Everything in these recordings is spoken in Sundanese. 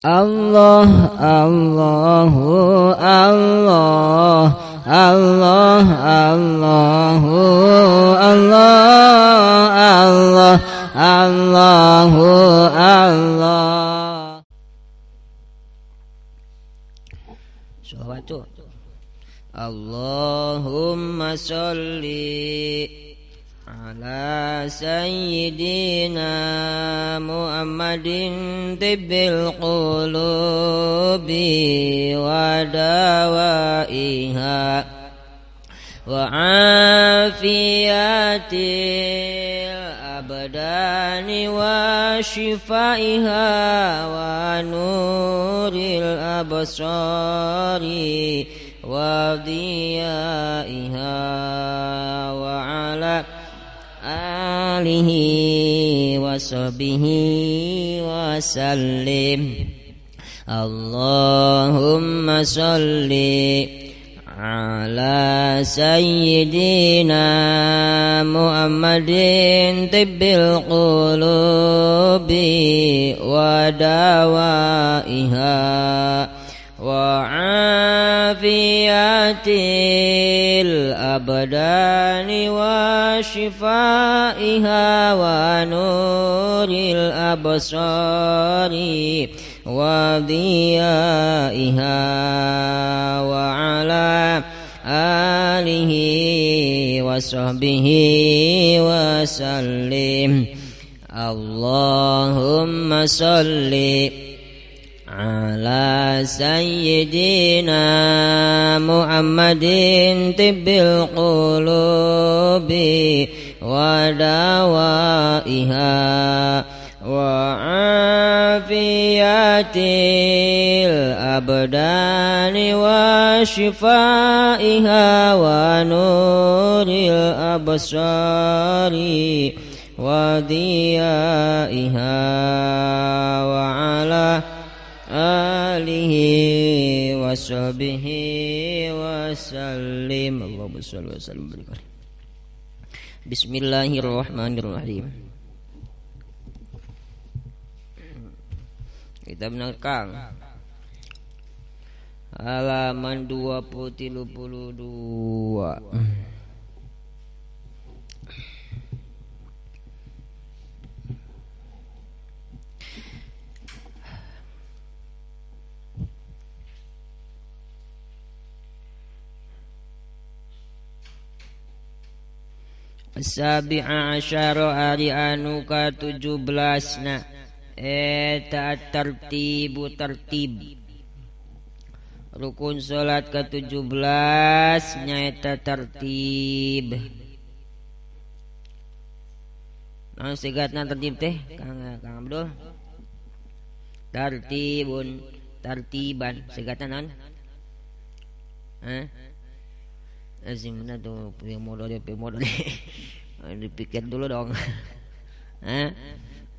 Allah Allahu Allah Allah Allahu Allah Allah Allahu Allah. Sholawat tuh. Allahumma sholli ala sayyidina Muhammadin tibbil qulubi wa dawaiha wa afiyatil abdani wa shifaiha wa nuril absari wa diyaiha wa ala alihi wa sahbihi wa sallim. Allahumma salli ala sayyidina Muhammadin tibbil qulubi wa dawaiha wa afiyatil abdani wa shifaiha wa nuril absari wa diyaiha wa ala alihi wa sahbihi wa sallim. Allahumma salli ala sayyidina Muhammadin tibbil qulubi wa dawaiha wa afiyatil abdani wa shifaiha wa nuril absari wa diyaiha wa ala alihi wa sahbihi wa sallim. Allahumma shalli wa sallim barik. Bismillahirrahmanirrahim. Kita menangkang halaman 2032. Sabi'a asyara ari anu ka-17 na eta tertibu tertib. Rukun salat ke-17 nyaeta tertib. Naon sigatna tertib teh Kang Abdul? Tertibun, tertiban sigatna naon? Hah? Azimna tuh modal modal dipikir dulu dong. Hah?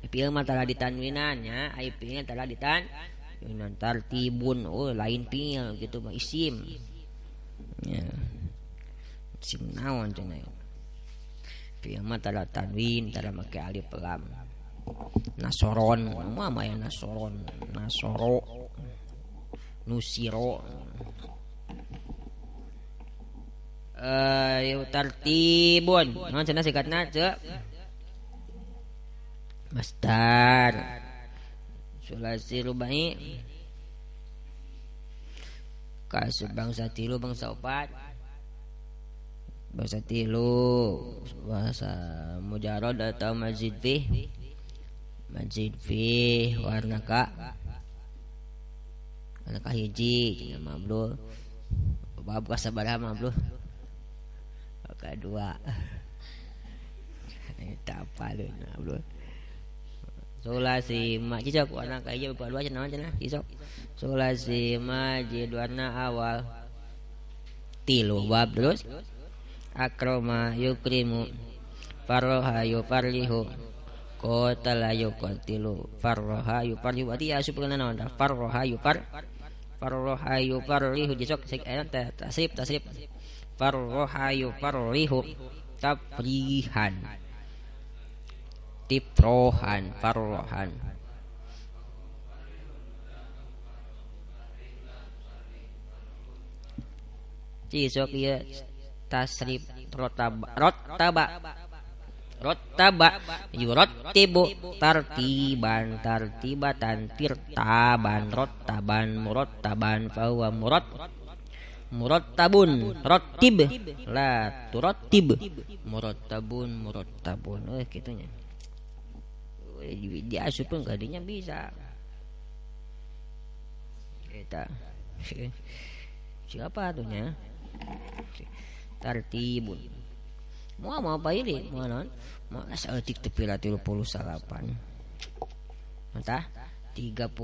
Pil mah tara ditanwinan nya, ai pil tara ditanwinan tartibun. Oh, lain pil gitu mah isim. Ya. Isim naon cenah. Pil mah tara tanwin, tara make alif lam. Nasoron, mah mah ya nasoron, nasoro, nusiro. Tartibun. Naon cenah sikatna ceu? Masdar. Sulasi rubai. Kasub bangsa tilu bangsa opat. Bangsa tilu bahasa mujarad atau mazid fih. Mazid fih warna ka. Warna ka hiji cenah mah Abdul. Bab kasabaraha mah Abdul? Kedua. Eta apa lu Abdul? Sulasi ma cicok warna ka hiji bab dua cenah cenah cicok. Sulasi majid warna awal tilu bab terus akroma yukrimu farroha yufarlihu qatala yuqatilu farroha yufarlihu berarti ya asup kana naon farroha yufar farroha yufarlihu cicok tasrif tasrif farroha yufarlihu tafrihan tifrohan farrohan. Cisok ieu tasrif rotaba rotaba rottaba yurattibu tartiban tartibatan tirtaban rottaban murattaban fahuwa murattabun rattib la turattib murattabun murattabun kitunya diasupkeun ka dinya bisa eta siapa tuh nya tartibun moal mau apa ini moal naon moal saeutik teu pira 38 entah 39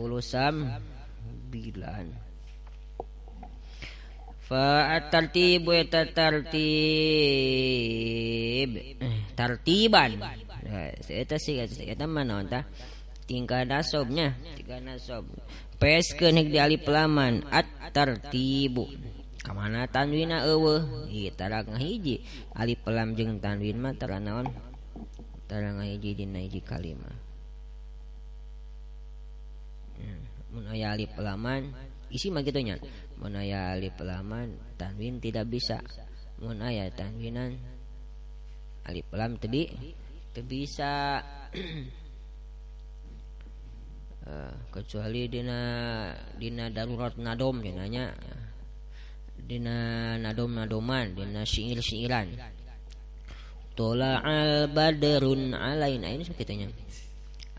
fa at-tartibu eta tartib tartiban eta sih eta mah naon tah tingkah nasobnya tingkah nasob peskeun hek di alif laman at-tartibu kamana tanwina eueuh ieu tara ngahiji alif lam jeung tanwin mah tara naon tara ngahiji dina hiji kalimah mun aya alif laman isi mah kitu nya mun aya alif laman tanwin tidak bisa mun aya tanwinan alif lam teu bisa kecuali dina darurat nadom cenah dina nadom-nadoman dina syair-syairan tola'al badrun alaina ini sakitunya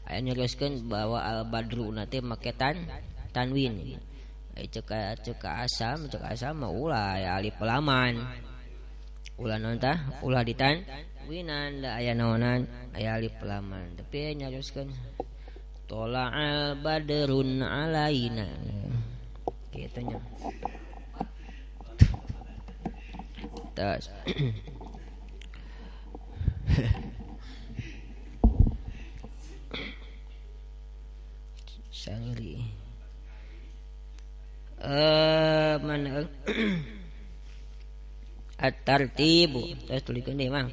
aya nyarioskeun bahwa al badru na teh make tanwin cek asam mah ulah aya alif laman ulah naon tah ulah ditanwinan da aya naonan aya alif laman tapi nyarioskeun tola'al badrun alaina kitu nya. Terus Sangri mana at-tartibu terus tulikeun deui mah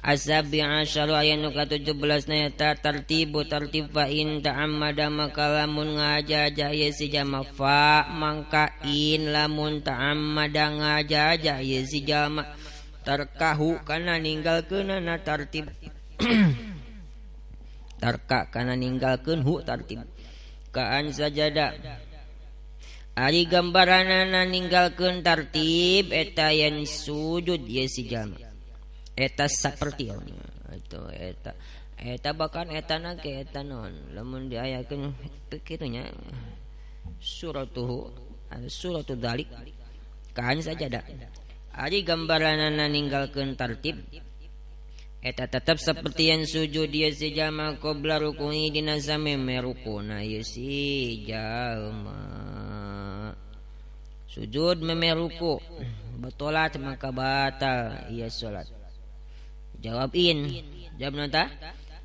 asabi asyaru aya nu ka-17 na eta tartibu tartib fa in ta'ammada maka lamun ngajaja ieu si jalma fa mangka in lamun ta'ammada ngajaja ieu si jalma tarkahu kana ninggalkeunana tartib tarka kana ninggalkeun hu tartib kaan sajada ari gambaranana ninggalkeun tartib eta yen sujud ieu si jalma eta saperti itu eta eta bahkan eta na ke eta non lamun diayakeun kitu nya suratuhu suratu dalik kaan sajada ari gambaranana ninggalkeun tartib eta tetep seperti yang sujud ieu si jalma qabla ruku'i dina sameme rukuna ieu si jalma sujud meme ruku batolat maka batal ieu salat. Jawab in jawab nonta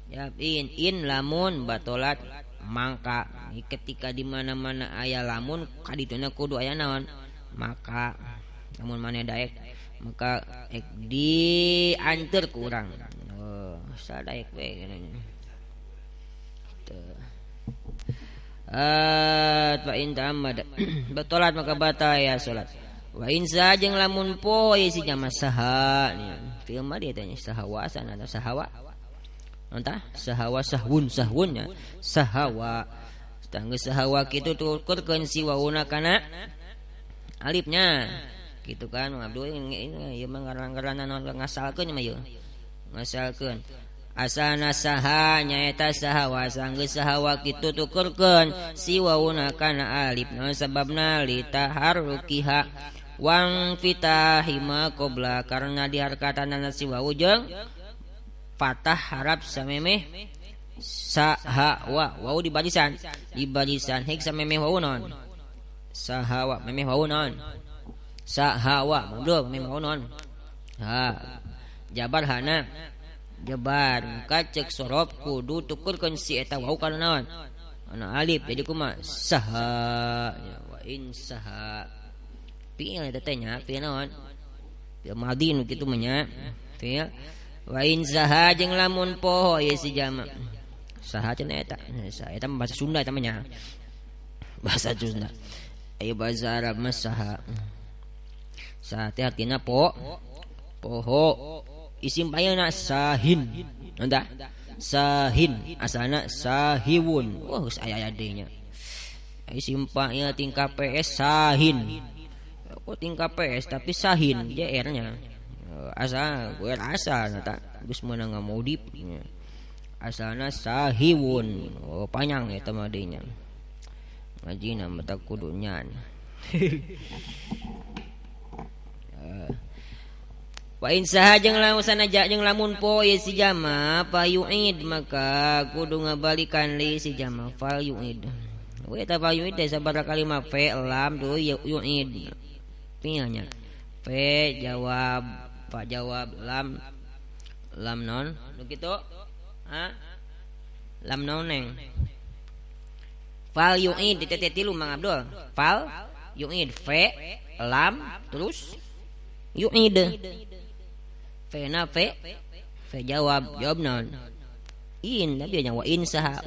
jawab in lamun batolat mangka ketika di mana-mana aya lamun kadituna kudu aya naon maka lamun maneh daek maka ek dianter ku urang oh sadaek we cenah teu fa in ta'ammada batolat maka batal ya salat. Wa in jeung lamun poe si jama saha fi'il madi tanya sahawa sana atau sahawa entah sahawa sahwun sahwun nya sahawa tanggeus sahawa kitu tukurkeun si wauna kana alifnya kitu kan Abdul ini ieu mah ngaran-ngaranna naon ngasalkeun mah ieu ngasalkeun asana saha nyaeta sahawa sanggeus sahawa kitu tukurkeun si wauna kana alif naon sababna litaharrukiha wang fitahima qobla karena diharkatanana si wawu jeung patah harap samemeh sahawa wawu di barisan hek samemeh wawu naon sahawa memeh wawu naon sahawa belum memeh wawu naon ha jabar hana jabar muka cek sorob kudu tukurkeun si eta wawu kana naon ana alif jadi kumaha saha wa in saha fi'il eta teh nya fi'il naon fi'il madhi nu kitu mah nya fi'il wa in saha jeung lamun poho ieu si jalma saha cenah eta eta bahasa Sunda eta mah nya bahasa Sunda aya bahasa Arab mah saha Sa teh artina po poho. Isim fa'ilna sahin. Entah sahin asalna sahiwun. Wah geus aya aya deui nya. Isim fa'il tingkah PS sahin. Kok tingkah PS tapi sahin JR nya. Asal gue asal ta geus meunang ngamodif. Asalna sahiwun. Oh panjang eta mah deui nya. Ngajina mah tak kudu nyan. Wa in saha jeung lamun sanaja jeung lamun po ye si jama fa yu'id maka kudu ngabalikan li si jama fal yu'id. We eta fal yu'id teh sabaraha kalimat fe lam tu yu'id. Pianya fe jawab fa jawab lam lam non nu kitu ha lam non neng. Fal yu'id teh tilu Mang Abdul. Fal yu'id fe lam terus yu'id. Fe na fe fe jawab jawab naon in tapi nya wa in saha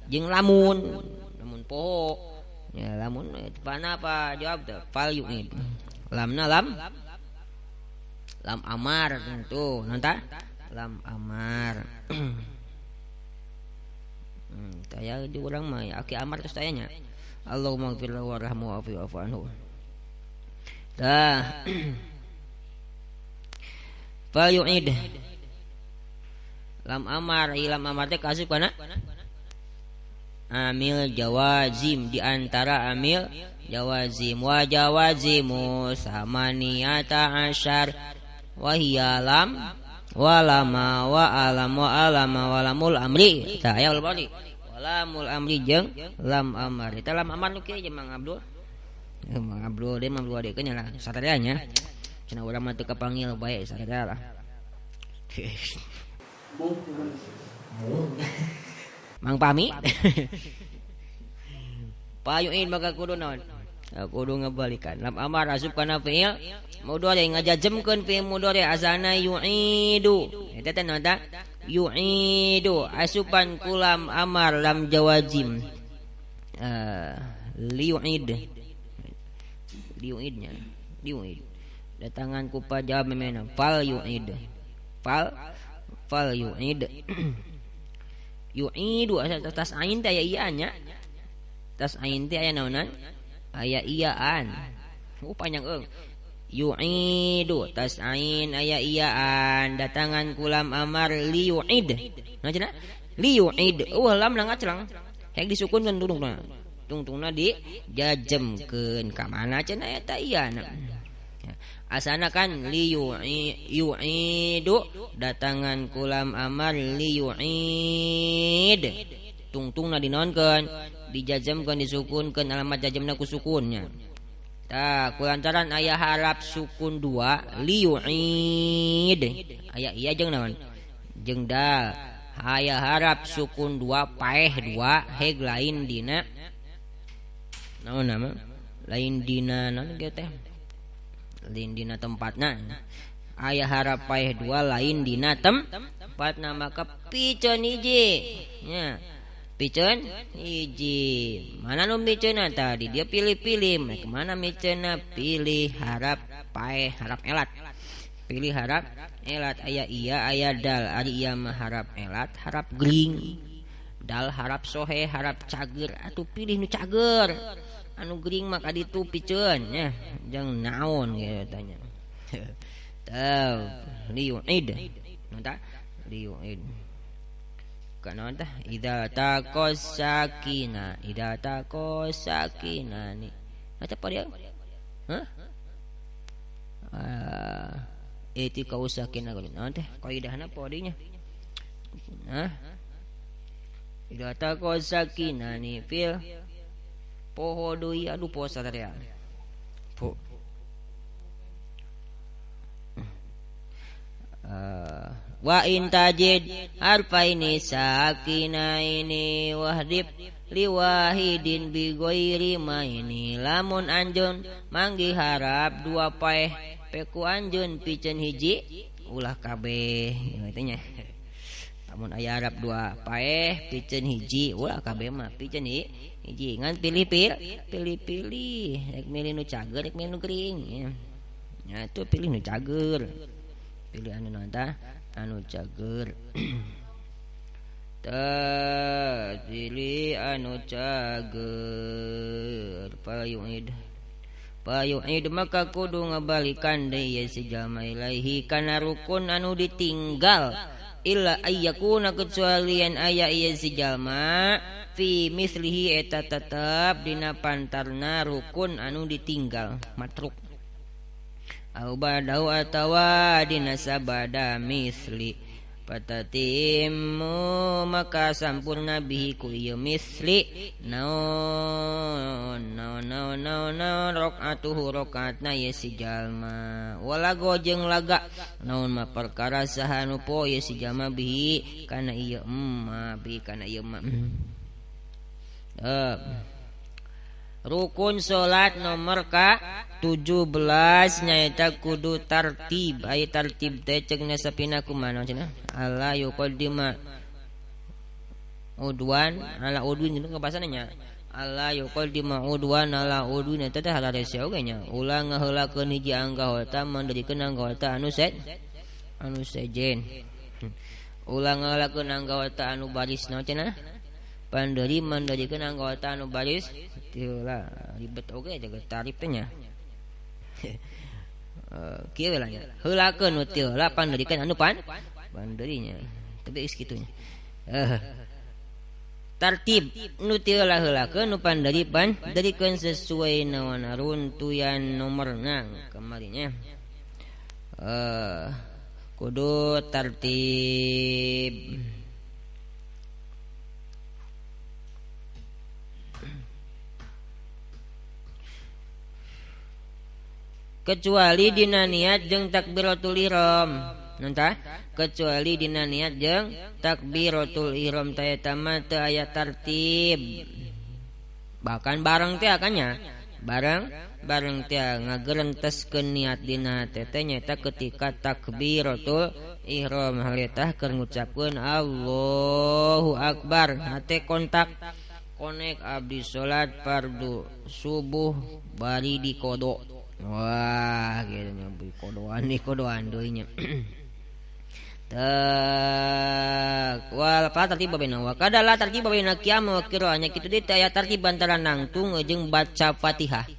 jeung lamun lamun poho ya lamun pana apa jawab teh fal yu'id lamna lam lam amar tentu nonta lam amar. Taya di urang mah ya aki amar terus tayanya Allahumma ighfir lahu warhamhu wa'fu anhu. Tah fal yu'id lam amar lam amar teh kasih kana amil jawazim di antara amil jawazim wa jawazimu samaniyata asyar wa hiya lam wa lama wa alam wa alama wa lamul amri. Tah aya bali walamul amri jeung lam amar. Eta lam amar nu kieu jeung Mang Abdul. Mang Abdul deui Mang Abdul adekeun nya lah satria nya. Cenah urang mah teu kapanggil bae satria lah. Mang Pami. Payuin maka kudu naon? Kudu ngabalikan. Lam amar asup kana fi'il mudhari ngajajemkeun fi'il mudhari asalna yu'idu. Eta teh naon ta? Yu'idu asupan kulam amar lam jawazim. Liyu'id. Liyu'idnya. Liyu'id. Datangan ku pa jawab memena fal yu'id. Fal fal yu'id. Yu'idu asal tas ain teh aya ieu nya. Tas ain teh aya naonan? Aya iyaan. Panjang eung. Yu'idu tas ain aya iyaan datangan kulam amar liyu'id. Nah cenah liyu'id. Eueuh lam ngaclang. Hek disukunkeun tungtungna. Tungtungna dijajemkeun ka mana cenah eta iyana. Asana kan liyu'idu datangan kulam amar liyu'id. Tungtungna dinaonkeun, dijajemkeun disukunkeun alamat jajemna ku sukunnya. Tah kulantaran aya harap sukun dua liyu'id. Aya iya jeung naon? Jeung dal. Aya harap sukun dua paeh dua heg lain dina naon nama? Lain dina naon kieu teh? Lain dina tempatna. Aya harap paeh dua lain dina tempatna maka piceun hiji nya. Piceun hiji. Mana nu miceunna tadi dia pilih-pilih. Mana miceunna pilih harap paeh harap elat. Pilih harap elat aya iya aya dal. Ari iya mah harap elat harap gering. Dal harap sohe harap cager. Atuh pilih nu cager. Anu gering mah kaditu piceun nya. Jang naon kieu tanya. Tah liyu'id. Entah liyu'id. Kana tah idza taqassakina idza taqassakina ni. Apa dia? Hah? Iti kausakina naon teh kaidahna podinya. Hah? Idza taqassakina ni fil poho deui aduh poho satria. Po. Wa in tajid harfaini sakinaini wahdib liwahidin bi ghairi maini. Lamun anjeun manggi harap dua paeh peku anjeun piceun hiji ulah kabeh kitu nya. Lamun aya harap dua paeh piceun hiji ulah kabeh mah piceun hiji ngan pilih-pilih pilih-pilih rek milih nu cager rek milih nu gering ya. Nya itu pilih nu cager. Pilih anu naon tah? Anu cager. Tah pilih anu cager payuid. Payuid maka kudu ngabalikan deui ye si jalma ilaihi kana rukun anu ditinggal illa ayyakuna kecuali yen aya ieu si jalma fi mislihi eta tetep dina pantarna rukun anu ditinggal matruk au badau atawa dina sabada misli patatimu maka sampurna bihi ku ieu misli naon naon naon naon naon rakaatuhu rakaatna ye si jalma walago jeung laga naon ma perkara saha nu po ye si jalma bihi kana ieu emma bihi kana ieu ma. Rukun salat nomor ka 17 nyaeta kudu tartib. Aya tartib teh ceukna sapina kumaha cenah? Ala yuqaddima udwan ala udwin itu bahasana nya. Ala yuqaddima udwan ala udwin eta teh hararese oge nya. Ulah ngaheulakeun hiji anggota mandirikeun anggota anu set anu sejen. Ulah ngaheulakeun anggota anu baris naon cenah? Panderi mandirikeun anggota anu baris teu lah ribet oge jaga tarif teh nya. Kieu we lah nya. Heulakeun nu teu lah panderikeun anu panderinya. Tapi geus kitu nya. Tartib nu teu lah heulakeun nu panderi panderikeun sesuai naon runtuyan nomorna kamarinya. Kudu tartib. Kecuali dina niat jeung takbiratul ihram. Nantah kecuali dina niat jeung takbiratul ihram teh eta mah teu aya tartib. Bahkan bareng teh akannya. Bareng teh ngagerenteskeun niat dina hate teh nyaeta ketika takbiratul ihram harita keur ngucapkeun Allahu akbar. Hate kontak konek abdi salat fardu subuh bari dikodok. Wah, gitu nya kodoan nih kodoan deui nya. Tek wal fa tartib baina wa kadala tartib baina qiyam wa qiraahnya kitu deui teh aya tartib antara nangtung jeung baca Fatihah.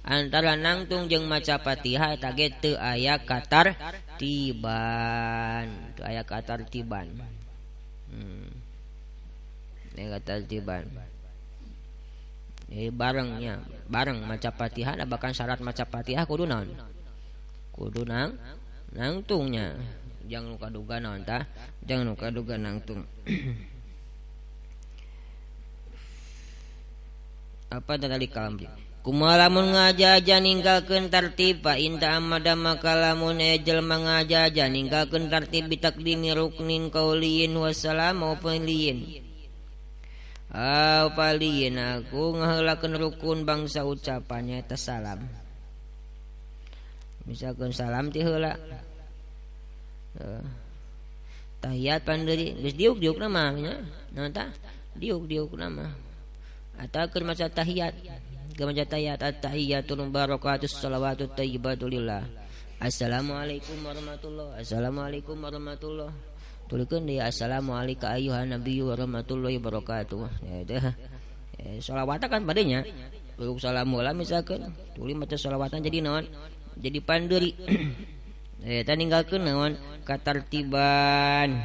Antara nangtung jeung maca Fatihah eta ge teu aya katartiban, teu aya katartiban. Aya katartiban. Barengnya bareng maca Fatihah bahkan syarat maca Fatihah kudu naon? Kudu nangtungnya. Jangan luka duga naon tah? Jangan luka duga nangtung. Apa tadi kalam? Kumaha lamun ngajaja ninggalkeun tartib fa inta amada maka lamun jelema ngajaja ninggalkeun tartib bitakdimi ruknin qauliyin wassalam maupun liyin. Au paliin aku ngaheulakeun rukun bangsa ucapannya eta salam. Misalkeun salam ti heula. Tahiyat pandeuri geus diuk-diukna mah nya. Naon tah? Diuk-diukna mah. Atawa keur maca tahiyat. Keur maca tahiyat at-tahiyatul mubarakatus shalawatut thayyibatu lillah. Assalamualaikum warahmatullahi. Assalamualaikum warahmatullahi. Tulikeun deui assalamualaikum ayuhan nabiyyu warahmatullahi wabarakatuh. Ya teh. Shalawat kan padanya. Belum salam heula misalkeun, tuluy maca shalawatan jadi naon? Jadi pandeuri. Eta ninggalkeun naon? Katartiban.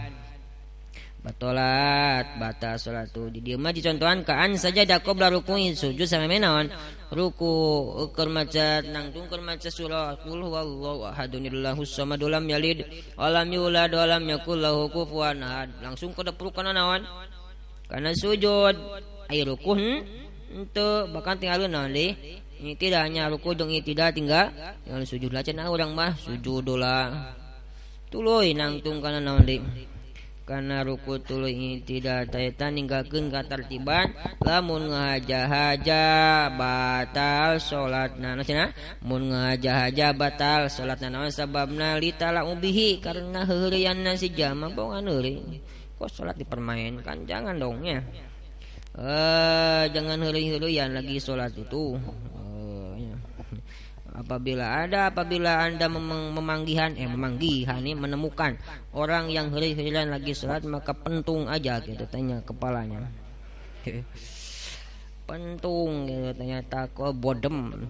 Batolat batal salatu. Di dieu mah dicontohan kaan saja da qabla ruku'i sujud sameme naon? Ruku keur maca nangtung keur maca surah qul huwallahu ahadun illahus samad lam yalid walam yulad walam yakul lahu kufuwan ahad. Langsung kedepruk kana naon? Kana sujud. Ai ruku henteu bahkan tinggalkeun naon deui? Ini tidak hanya ruku jeung tidak tinggal tinggal sujud lah cenah urang mah sujud lah. Tuluy nangtung kana naon deui? Karena ruku tuluy tidak taeta ninggalkeun katartiban lamun ngahaja-haja batal salatna cenah mun ngahaja-haja batal salatna naon sababna litala ubihi karena heureuyana si jalma bongan heureuy kok salat dipermainkan jangan dong ya. Jangan heureuy-heureuyan lagi salat itu. Ya. Apabila Anda memanggihan ini menemukan orang yang heureuy-heureuyan lagi salat maka pentung aja gitu tanya kepalanya. Pentung gitu tanya tako bodem.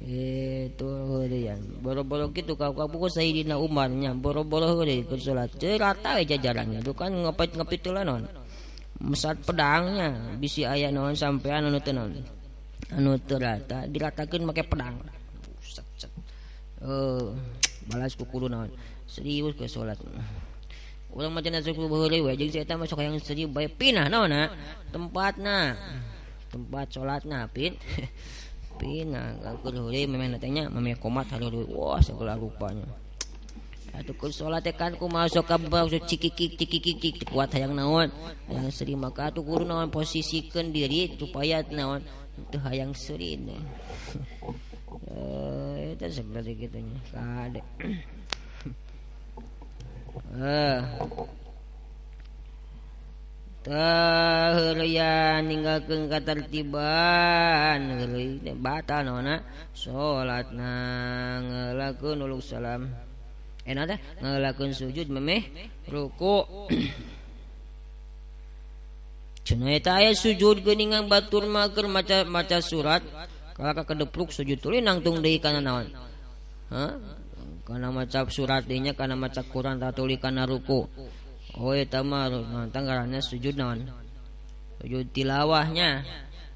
Itu heureuyan. Boro-boro kitu ka buku Sayyidina Umar nya boro-boro heureuy keur salat. Teu rata we jajarannya. Itu kan ngepit-ngepit heula naon. Mesat pedangnya bisi aya naon sampean anu teu naon. Anu teu rata diratakeun make pedang. Set set. Balas ku kudu naon. Serius ke salat. Urang mah cenah sok heureuy we jeung si eta mah sok hayang serius bae pinah naonna tempatna. Tempat salatna pin. Pinah keur heureuy memeh teh nya memeh komat hareureuy. Wah segala rupanya. Atuh keur salat teh kan kumaha sok kabau cikikik cikikik kuat hayang naon. Hayang seuri maka atuh kudu naon posisikeun diri supaya naon teu hayang seuri. Itu seperti kitu nya kade. Tah heureuyan ninggalkeun katartiban heureuy batal naonna salatna ngelakeun uluk salam. Enak teh ngelakeun sujud memeh ruku. Cenah eta aya sujud geuningan batur mah keur maca surat kalaka kedepruk sujud tuluy nangtung deui kana naon. Hah? Kana maca surat deui nya kana maca Quran tuluy kana ruku. Oh eta mah tanggaranna sujud naon? Sujud tilawahnya.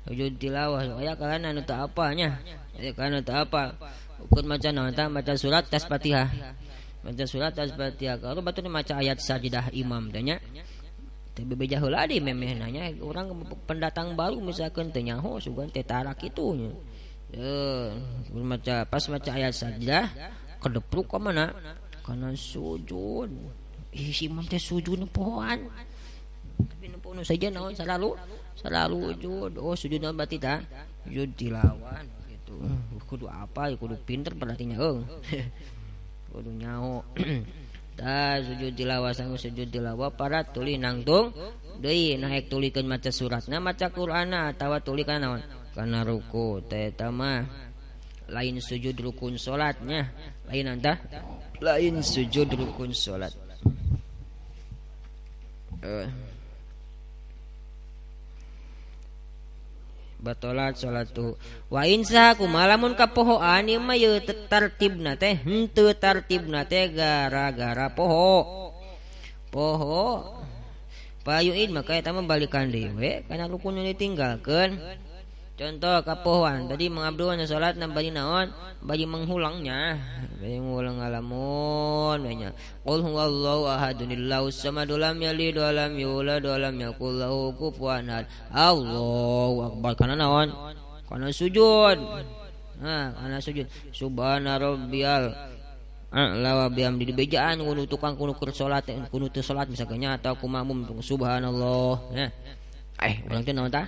Sujud tilawah aya kana anu teu apa nya. Aya kana teu apa. Ukur maca naon tah maca surat tas Fatihah. Maca surat tas Fatihah kalau batur maca ayat sajidah imam teh nya. Teu bebeja heula di memehna nya urang pendatang baru misalkeun teu nyaho sugan teh tara kitu nya. Maca pas maca ayat sajidah kedepruk ka mana? Kana sujud. Ih si imam teh sujud nempoan. Tapi nempo nu saja naon salalu sujud. Oh sujud naon berarti tah? Sujud tilawan gitu. Kudu apa kudu pinter berarti nya euy. Kudu nyaho. Tah sujud tilawah sanggup sujud tilawah para tuluy nangtung deui naek tulikeun maca suratna maca Qur'anna atawa tuluy kana naon? Kana ruku. Teh eta mah lain sujud rukun salatnya, lain antah lain sujud rukun salat. Batolat salatu wa insa kumaha lamun kapohoan ieu mah ieu tartibna teh henteu tartibna teh gara-gara poho. Poho payuin maka eta mah balikan deui we kana rukun nu ditinggalkeun. Contoh kapohoan tadi mengabduan salat na bari naon bari menghulangnya bari ngulang ngalamun we nya qul huwallahu ahadun allahu samad lam yalid wa lam yulad wa lam yakul lahu kufuwan ahad. Allahu akbar kana naon kana sujud. Nah kana sujud subhana rabbiyal a'la wa bihamdi dibejaan kudu tukang kudu keur salat kudu teu salat misalkan nya atau ku makmum subhanallah. Nah urang teh naon tah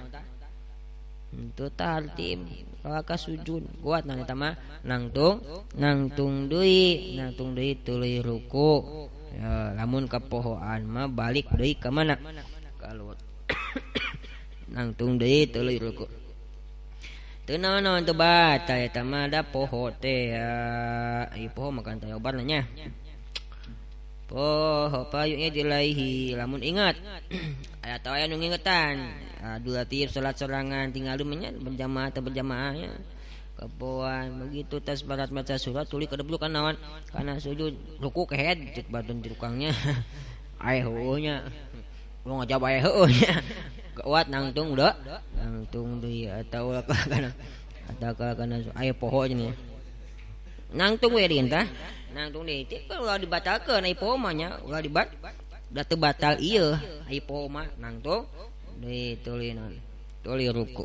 itu tartib kalaka sujud kuat nang eta mah nangtung deui tuluy ruku ya, lamun kapohoan mah balik deui ka mana kalau nangtung deui tuluy ruku teu naon-naon teu batal eta mah da poho teh ya ieu poho makan teh obarna nya poho payunya dilaihi lamun ingat aya tahu aya nu ngingetan Abdul Latif salat sorangan tinggal lumenya berjamaah atau berjamaahnya kepoan begitu tas barat maca surat tuli kedeblukan naon kana sujud ruku kehed cek batun tukangnya aya heueuh nya lu ngajawab aya heueuh nya kuat nangtung udah nangtung deui atawa kana atau kana aya poho nya nangtung we deui tah nangtung deui teh ulah dibatalkeun aya poho mah nya ulah dibat da teu batal ieu aya poho mah nangtung deui tuluy naon tuluy ruku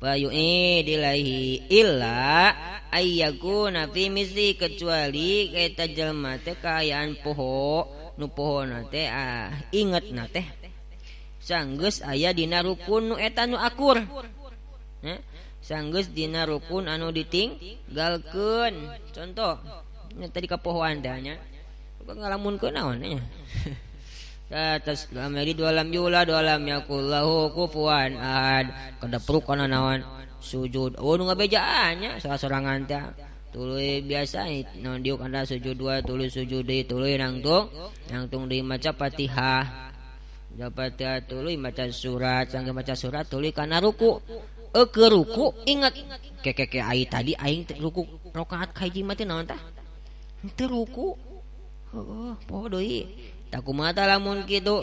Bayu'i dilaihi illa ayyakuna fi misli kecuali eta jelema teh kaayaan poho nu pohona teh ingetna teh sanggeus aya dina rukun nu eta nu akur. Sanggeus dina rukun anu ditinggalkeun. Contoh nya tadi kapohoan teh nya ngalamunkeun naon nya. Atas lam yalid walam yulad walam yakul lahu kufuwan ahad. Kedepruk kana naon sujud. Oh nu ngabejaannya salah sorangan teh. Tuluy biasa naon diuk anda sujud dua tuluy sujud deui tuluy nangtung nangtung deui maca Fatihah. Fatihah tuluy maca surat, sanggeus maca surat tuluy kana ruku. Ke ruku ingat kekeke ai tadi aing ruku rakaat kahiji mah teh naon tah? Teu ruku. Heuh, poho deui. Tak kumaha lamun kitu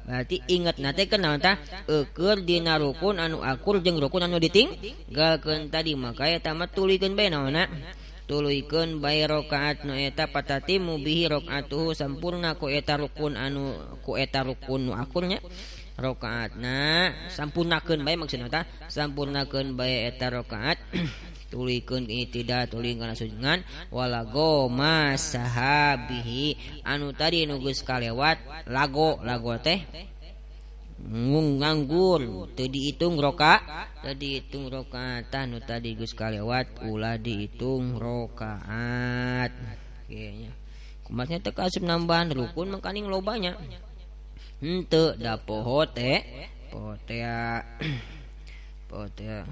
berarti inget na teh naon tah eueur dina rukun anu akur jeung rukun anu ditinggalkeun tadi maka eta mah tuluykeun bae naonna tuluykeun bae rakaat nu eta patatimu bihi rakaatuhu sampurna ku eta rukun anu ku eta rukun nu akurnya rakaatna sampurnakeun bae maksudna tah sampurnakeun bae eta rakaat tuluykeun tidak tuluykeun kana sujud walago masahabihi anu tadi nu geus kalewat lago lago teh nganggur teu diitung rakaat teu diitung rakaat nu tadi geus kalewat ulah diitung rakaat kayaknya kumaha teh kaasup nambahan rukun mangkaning lobanya henteu da poho teh poho teh poho teh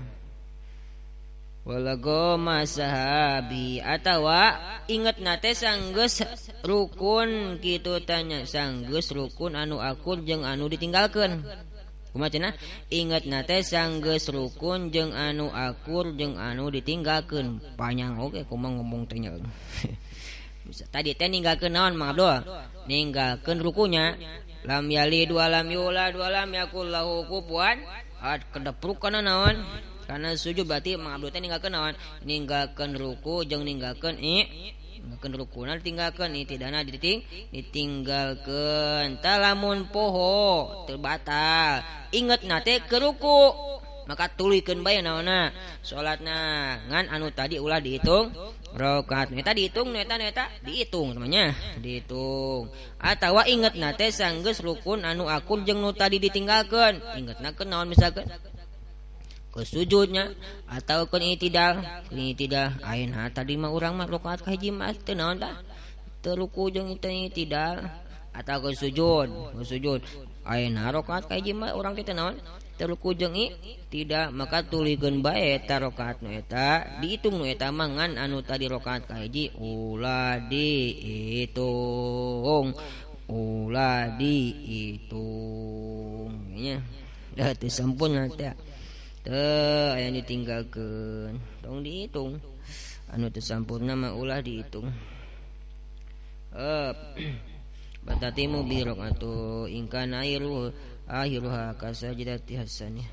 walago masahabi atawa inget nate sanggeus rukun kitu tanya sanggeus rukun anu akur jeung anu ditinggalkeun kumaha cenah inget nate sanggeus rukun jeung anu akur jeung anu ditinggalkeun panjang oge kumaha ngomong teh nya tadi teh ninggalkeun naon Mang Abdul ninggalkeun rukunya lam yalid wa lam yulad wa lam yakul lahu kufuwan ahad kedepruk kana naon karena sujud berarti Mang Abdul teh ninggalkeun naon ninggalkeun ruku jeung ninggalkeun ninggalkeun rukuna ditinggalkeun itidana ditinggalkeun talamun poho teu batal ingetna teh ke ruku maka tuluykeun bae naonna salatna ngan anu tadi ulah dihitung rakaat eta dihitung nu eta nu eta dihitung namanya dihitung atawa ingetna teh sanggeus rukun anu akur jeung nu tadi ditinggalkeun ingetna ke naon misalkeun ke sujudnya atau ke itidal ayeuna tadi mah urang mah rakaat kahiji mah teu naon tah teu ruku jeung itidal atau ke sujud ayeuna rakaat kahiji mah urang teh teu naon teu ruku jeung tidak maka tuluykeun bae eta rakaat nu eta dihitung nu eta mah ngan anu tadi rakaat kahiji ulah dihitung ulah dihitung nya da teu sampurna teh teu aya ditinggalkeun tong dihitung anu teu sampurna mah ulah dihitung batatimu bi rakaatu ingkana akhiruha kasajdati hasanah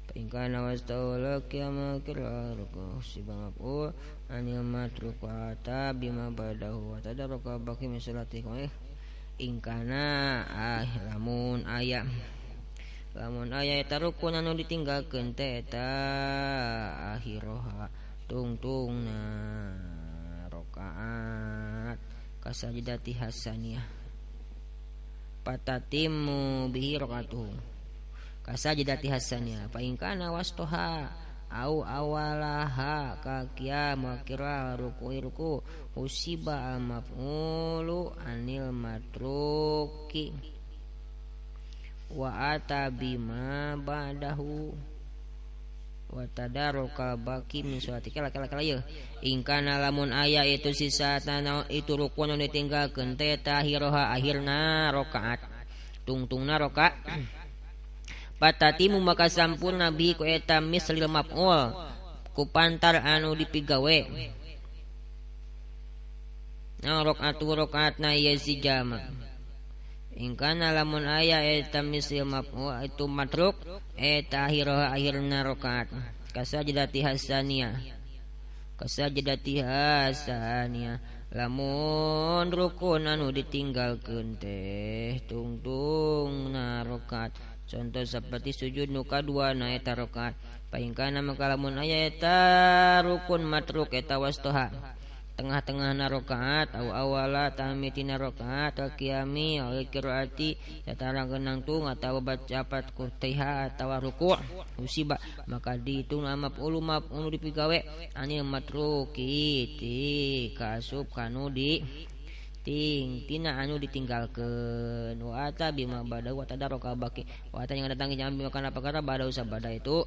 fa ingkana wastawla qiyama qira'u sibamapu anil matrukata bima badahu wa tadaraka baqi min salati ingkana lamun aya lamun aya eta rukun anu ditinggalkeun teh eta akhiroha tungtungna rakaat kasajdati hasaniyah patatimu bihi rakaatuhu kasajdati hasaniyah fa in kana wastoha au awalaha ka qiyam wa qira ruku ruku usiba al maf'ulu anil matruki wa ata bima ba'dahu wa tadaraka baqi min salati kala kala kala ye ingkana lamun aya itu sisa tanah itu rukun anu ditinggalkeun teh tahiroha akhirna rakaat tungtungna rakaat patatimu maka sampurna bi ku eta mislil maf'ul ku pantar anu dipigawe na rakaatu rakaatna ieu si jama ingkana lamun aya eta misil maf'ul itu matruk eta akhiroha akhirna rakaat kasajdati hasaniyah kasajdati hasaniyah lamun rukun anu ditinggalkeun teh tungtungna rakaat contoh seperti sujud nu kadua na eta rakaat fa ingkana maka lamun aya eta rukun matruk eta wastoha tengah-tengahna rakaat au awala tamitina rakaat qiyami au qiraati satarang nangtung atawa baca Fatihah atawa ruku' usiba maka dihitung maf'ul maf'ul dipigawe anil matruki ti kaasup kanu di ting tina anu ditinggalkeun wa ata bima bada wa tadaraka baki wa ata yang datangi jama bima kana perkara bada sabada itu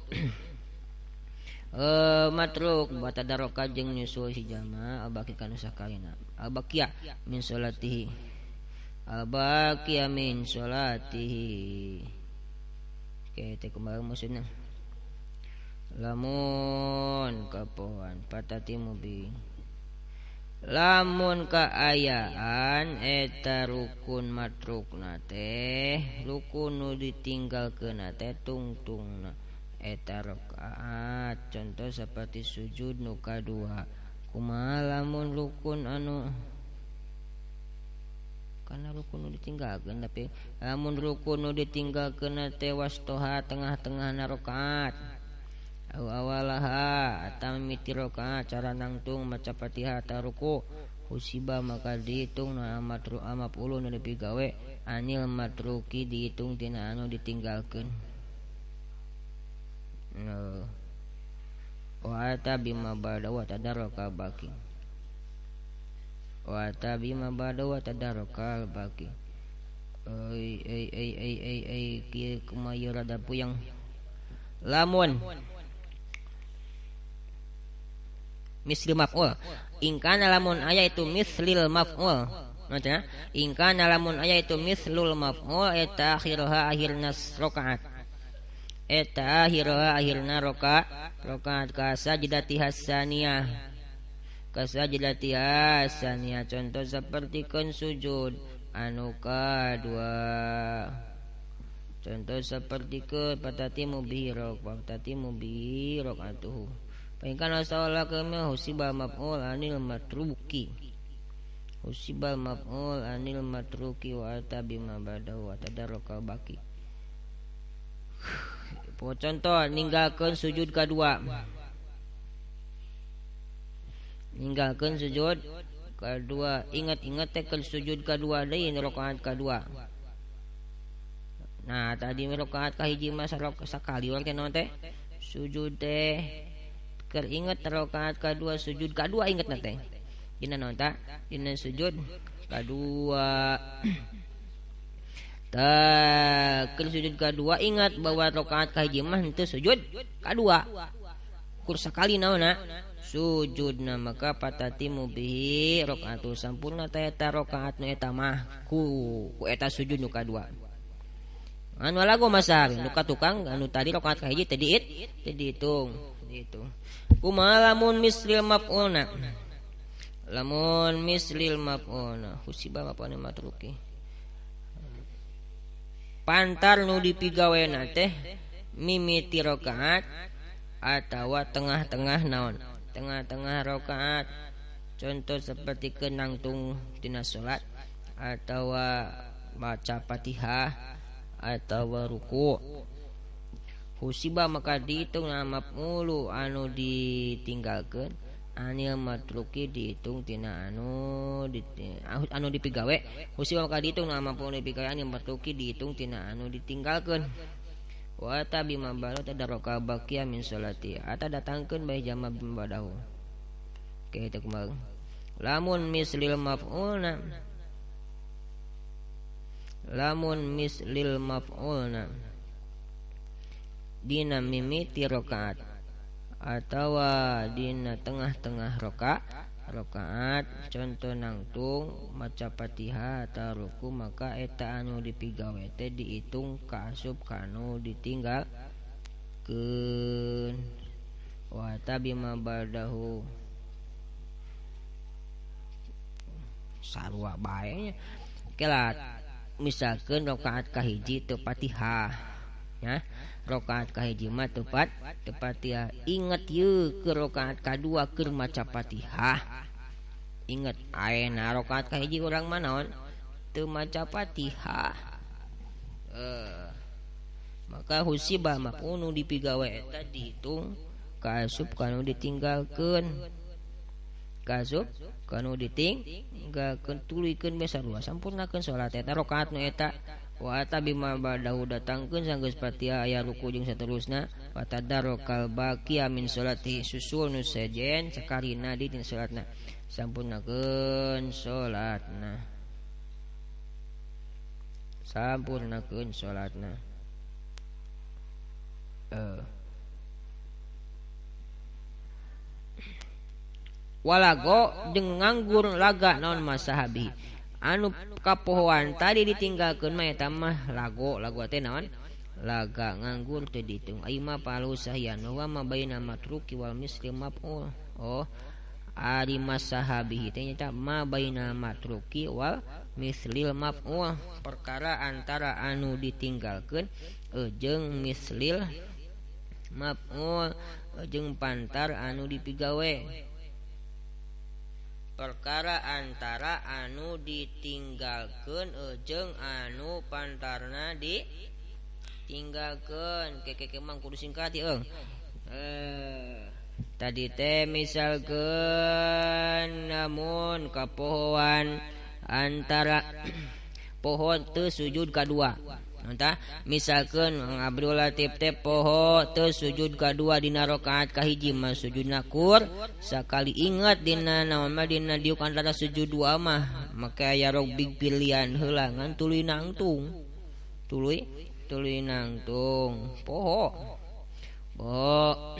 matruk wa tadaraka jeung nyusul si jama baki kana sakalina albaqiya min salatihi albaqiya min salatihi. Oke, teh kumaha maksudna lamun kapoan patati mubi lamun kaayaan eta rukun matrukna teh rukun nu ditinggalkeunna teh tungtungna eta rakaat contoh seperti sujud nu kadua kumaha lamun rukun anu karena rukun nu ditinggalkeun tapi lamun rukun nu ditinggalkeunna teh wastoha tengah-tengahna rakaat awalaha atau mimiti rakaat cara nangtung maca Fatihah atau ruku husiba maka dihitung na matru amapuluh nu dipigawe anil matruki dihitung tina anu ditinggalkeun wa ata bima bada wa tadaraka baki wa ata bima bada wa tadaraka baki ei ei ei ei ei ei kieu kumaha rada puyeng lamun mislil maf'ul ingkana lamun aya itu mislil maf'ul maksudna ingkana lamun aya itu mislul maf'ul eta akhirha akhirna rakaat eta akhirha akhirna rakaat ka sajdati hasaniyah ka sajdati hasaniyah contoh sapertikeun sujud anu kadua contoh sapertikeun patati mubirok patati mubirok atuh Paingkan salah kami husibal maf'ul anil matruki husibal maf'ul anil matruki wa ata bima badahu wa tadaraka baki. Contoh ninggalkeun sujud kadua ninggalkeun sujud kadua ingat-ingat teh keur sujud kadua deui rakaat kadua. Nah tadi rakaat kahiji mah sakali we teh naon teh sujud teh keur inget rakaat kadua sujud kadua inget na teh dina naon ta dina sujud kadua ta keur sujud kadua ingat bahwa rakaat kahiji mah henteu sujud kadua kur sakali naonna sujudna maka patati mubihi rakaatu sampurna ta eta rakaat nu eta mah ku eta sujud nu kadua anu lagu masar nu ka tukang anu tadi rakaat kahiji teh dihitung itu kumaha lamun mislil maf'ulna lamun mislil maf'ulna husiba maf'ulna matruki pantar nu dipigawena teh mimiti rakaat atawa tengah-tengah naon tengah-tengah rakaat contoh seperti kenangtung tina salat atawa baca Fatihah atawa ruku husiba maka dihitung maf'ulu anu ditinggalkeun anil matruki dihitung tina anu anu dipigawe husiba maka dihitung maf'ulu dipigawe anil matruki dihitung tina anu ditinggalkeun wa ta bima balu tadaraka baqiya min salati ata datangkeun bae jama bima badahu. Oke teh kumaha lamun mislil maf'ulna lamun mislil maf'ulna dina mimiti rakaat atawa dina tengah-tengah rakaat contoh nangtung maca Fatihah atau ruku maka eta anu dipigawe teh dihitung kaasup kanu ditinggalkeun wa tabima badahu sarua bae nya kelat misalkeun rakaat kahiji teu Fatihah ya rakaat kahiji mah teu Fatihah inget yeuh ke rakaat kadua keur maca Fatihah inget ayeuna rakaat kahiji urang mah naon teu maca Fatihah maka husibah maf'ul dipigawe eta dihitung kaasup kanu ditinggalkeun kaasup kanu ditinggalkeun tuluykeun bae sarua sampurnakeun salat eta rakaat nu eta wa ata bima badahu datangkeun sanggeus Fatihah aya ruku jeung saterusna wa tadarokal baqiya min salati susul nu sejen sakalina di dina salatna sampurnakeun salatna. Sampurnakeun salatna. Walago jeung nganggur laga naon masahabi anu kapohoan tadi ditinggalkeun mah eta mah lago lago teh naon laga nganggur teu dihitung ai mah palu sahian wa ma baina matruki wal misli maf'ul. Oh ari masahabi teh nyaeta ma baina matruki wal mislil maf'ul, perkara antara anu ditinggalkeun jeung mislil maf'ul jeung pantar anu dipigawe. Perkara antara anu ditinggalkeun jeung anu pantarna ditinggalkeun. Keke mang kudu singkat ieu. Tadi teh misalkeun namun kapohoan antara pohon teu sujud kadua. Entah misalkeun Abdul Latif teh poho teu sujud kadua dina rakaat kahiji mah sujudna kur sakali ingat dina naon mah dina diuk antara sujud dua mah maka aya robbig pilihan heula ngan tuluy nangtung tuluy tuluy nangtung poho poho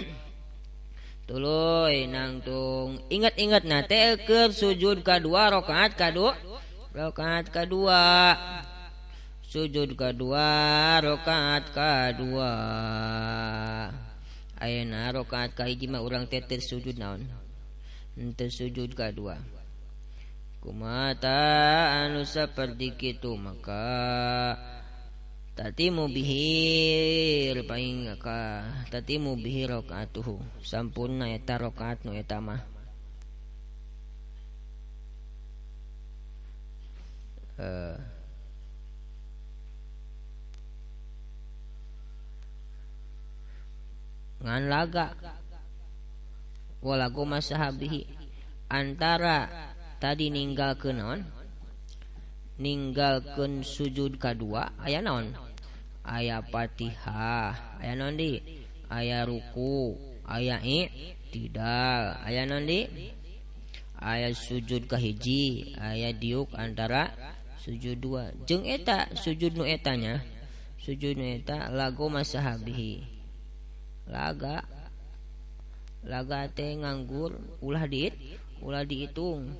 tuluy nangtung ingat-ingat na teh keur sujud kadua rakaat kadua rakaat kadua sujud kedua rakaat kedua. Ayeuna rakaat kahiji mah urang teh teu sujud naon teu sujud kedua. Kumaha anu saperti kitu maka tatimu bihir paing ka tatimu bihi rakaatuhu sampurna eta rakaat nu eta mah. Ngan laga walago masahabihi antara tadi ninggalkeun naon ninggalkeun sujud kadua aya naon aya Fatihah aya naon di aya ruku aya i'tidal aya naon di aya sujud kahiji aya diuk antara sujud dua jeung eta sujud nu etanya sujud nu eta lago masahabihi laga laga teh nganggur ulah diit ulah dihitung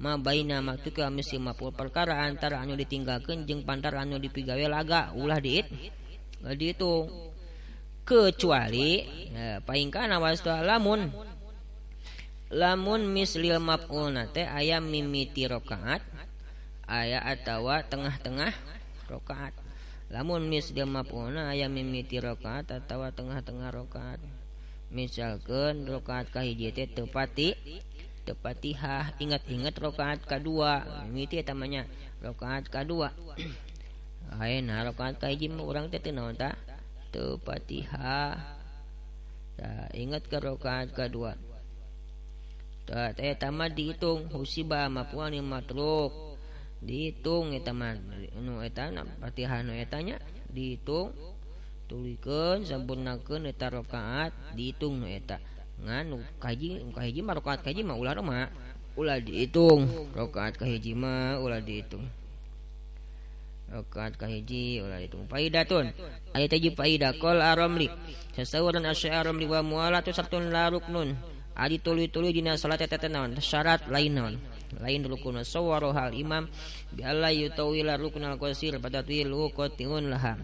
ma baina maktuka misi mapul perkara antara anu ditinggalkeun jeung pantar anu dipigawe laga ulah diit ulah dihitung kecuali ya, paingkana wasta lamun lamun mislil maf'ulna teh aya mimiti rakaat aya atawa tengah-tengah rakaat. Lamun mislil maf'ulna aya mimiti rakaat atawa tengah-tengah rakaat. Misalkeun rakaat kahiji teh teu pati teu Fatihah, ingat-ingat rakaat kadua, mimiti eta mah nya rakaat kadua. Ayeuna rakaat kahiji mah urang teh teu naon tah? Teu Fatihah. Tah ingat ke rakaat kadua. Tah eta mah dihitung husiba maf'ul matruk. Dihitung eta mah nu eta Fatihah nu eta nya dihitung tuluykeun sampurnakeun eta rakaat dihitung nu eta ngan nu kahiji mah rakaat kahiji mah ulah mah ulah dihitung rakaat kahiji mah ulah dihitung rakaat kahiji ulah dihitung. Faidatun aya teh faidah qol aramli sasauran asy-aramli wa mualatu sartun la ruknun ari tuluy-tuluy dina salat eta teh naon syarat lain naon lain rukun sawaro hal imam bi alla yutawila ruknal qasir patatwilu qatiun laha.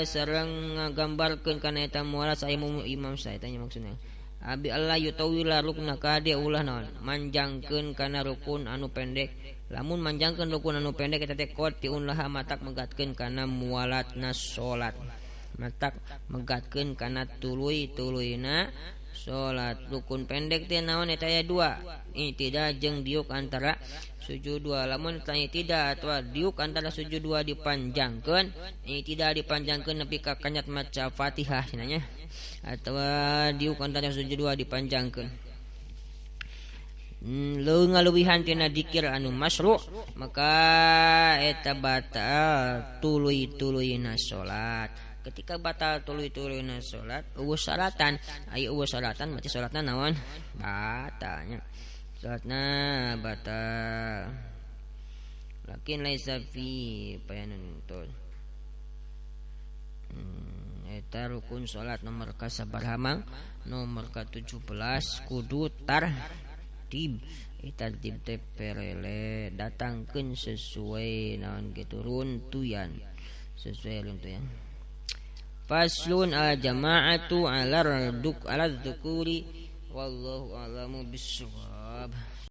Sareng ngagambarkeun kana eta mualas aya imam sa eta nya maksudna abi alla yutawila rukna kade ulah naon manjangkeun kana rukun anu pendek lamun manjangkeun rukun anu pendek eta teh qatiun laha matak megatkeun kana mualatna salat matak megatkeun kana tuluy-tuluyna salat. Rukun pendek teh naon eta aya dua i'tidal jeung diuk antara sujud dua. Lamun tanya tidak atau diuk antara sujud dua dipanjangkeun i'tidal dipanjangkeun nepi ka kanyat maca Fatihah cenah nya atawa diuk antara sujud dua dipanjangkeun leuwih ngaluwihan tina dikir anu masyru' maka eta batal tuluy-tuluyna salat. Ketika batal tuluy-tuluyna salat eueuh syaratan aya eueuh syaratan berarti salatna naon batalnya salatna batal. Lakin laisa fi bayanun tol. Eta rukun salat nomor ka-sabaraha mang? Nomor ka-17 kudu tartib. Tartib teh perele datangkeun sesuai naon gitu runtuyan. Sesuai runtuyan. Faslun al jama'atu ala dzukuri wallahu a'lamu bissawab.